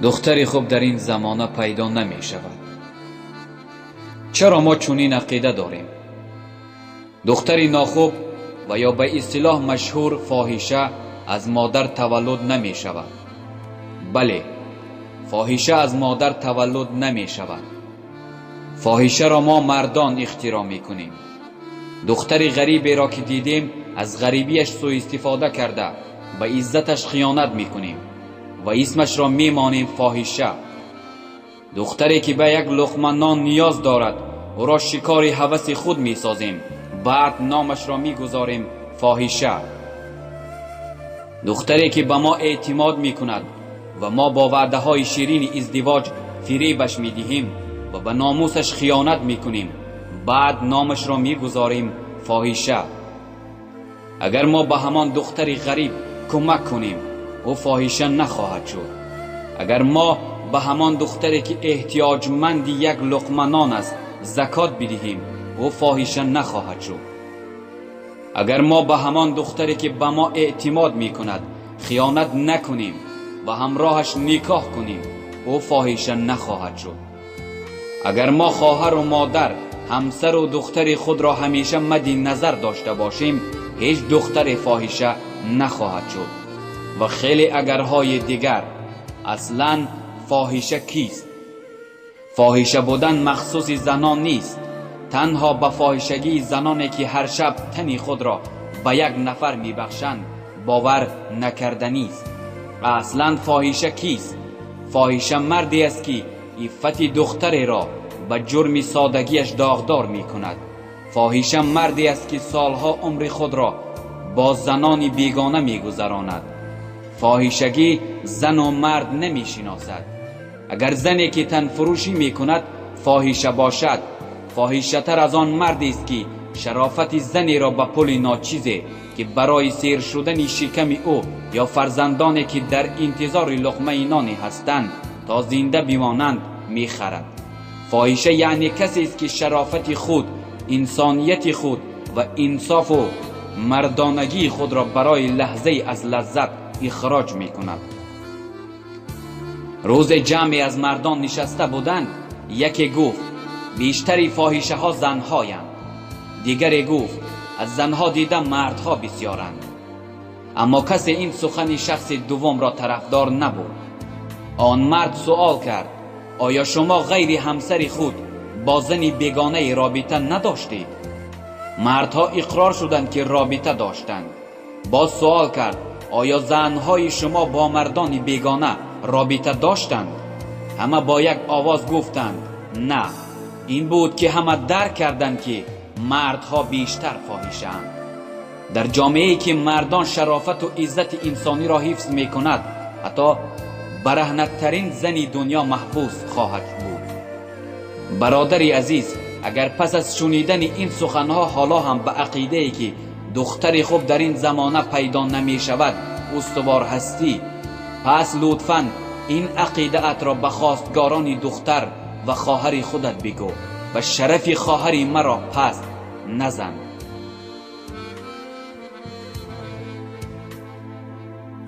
Духтари хуб дар ин замона пайдо намешавад. Чаро мо чунин ақида дорем? Духтари нохуб ва ё ба истилоҳ машҳур фоҳиша аз модар таваллуд намешавад. Бале, фоҳиша аз модар таваллуд намешавад. Фоҳишаро мо мардон ихтироъ мекунем. Духтари ғариберо ки дидем, аз ғарибиаш суистифода карда ба иззаташ хиёнат мекунем ва исмашро мемонем фоҳиша. Духтаре ки ба як луқма нон ниёз дорад, ӯро шикори ҳаваси худ месозем, баъд номашро мегузорем фоҳиша. Духтаре ки ба мо эътимод мекунад ва мо бо ваъдаҳои ширини издивоҷ фиребаш медиҳем ва ба номусаш хиёнат мекунем, баъд номашро мегузорем фоҳиша. Агар мо ба ҳамон духтари ғариб кӯмак кунем, ӯ фоҳиша нахоҳад шуд. Агар мо ба ҳамон духтаре ки эҳтиёҷманди як луқма нон аст закот бидиҳем, ӯ фоҳиша нахоҳад шуд. Агар мо ба ҳамон духтаре ки ба мо эътимод мекунад хиёнат накунем ва ҳамроҳаш никоҳ кунем, ӯ фоҳиша нахоҳад шуд. Агар мо хоҳару модар, ҳамсару духтари худро ҳамеша мадди назар дошта бошем, ҳеҷ духтари фоҳиша нахоҳад шуд. Ва хеле агарҳои дигар. Аслан фоҳиша кист? Фоҳиша будан махсуси занон нест. Танҳо ба фоҳишагии заноне ки ҳар шаб тани худро ба як нафар мебахшанд бовар накарданист. Аслан фоҳиша кист? Фоҳиша марде аст ки иффати духтареро ба ҷурми содагиаш доғдор мекунад. Фоҳиша марде аст ки солҳо умри худро бо занони бегона мегузаронад. Фоҳишагӣ зану мард намешиносад. Агар зане ки танфурӯшӣ мекунад фоҳиша бошад, фоҳишатар аз он мардест ки шарофати занеро ба пули ночизе ки барои сер шудани шиками ӯ ё фарзандоне ки дар интизори луқмаи ноне ҳастанд то зинда бимонанд мехарад. Фоҳиша яъне касест ки шарофати худ, инсонияти худ ва инсофу мардонагии худро барои лаҳзае аз лаззат ихроҷ мекунад. Рӯзе ҷамъе аз мардон нишаста буданд, яке гуфт: бештари фоҳишаҳо занҳоянд. Дигаре гуфт: аз занҳо дида мардҳо бисёранд. Аммо касе ин сухани шахси дуввумро тарафдор набуд. Он мард суол кард: оё шумо ғайри ҳамсари худ бо зани бегонаи робита надоштед? Мардҳо иқрор шуданд ки робита доштанд. Боз суол кард: оё занҳои шумо бо мардони бегона робита доштанд? Ҳама бо як овоз гуфтанд: на. Ин буд ки ҳама дарк карданд ки мардҳо бештар фоҳишаанд. Дар ҷомеае ки мардон шарофату иззати инсониро ҳифз мекунад, ҳатто бараҳнаттарин зани дунё маҳфуз хоҳад буд. Бародари азиз, агар пас аз шунидани ин суханҳо ҳоло ҳам ба ақидае ки духтари хуб дар ин замона пайдо намешавад устувор ҳастӣ, пас лутфан ин ақидаатро ба хостгорони духтар ва хоҳари худат бигӯ ва шарафи хоҳари маро паст назан.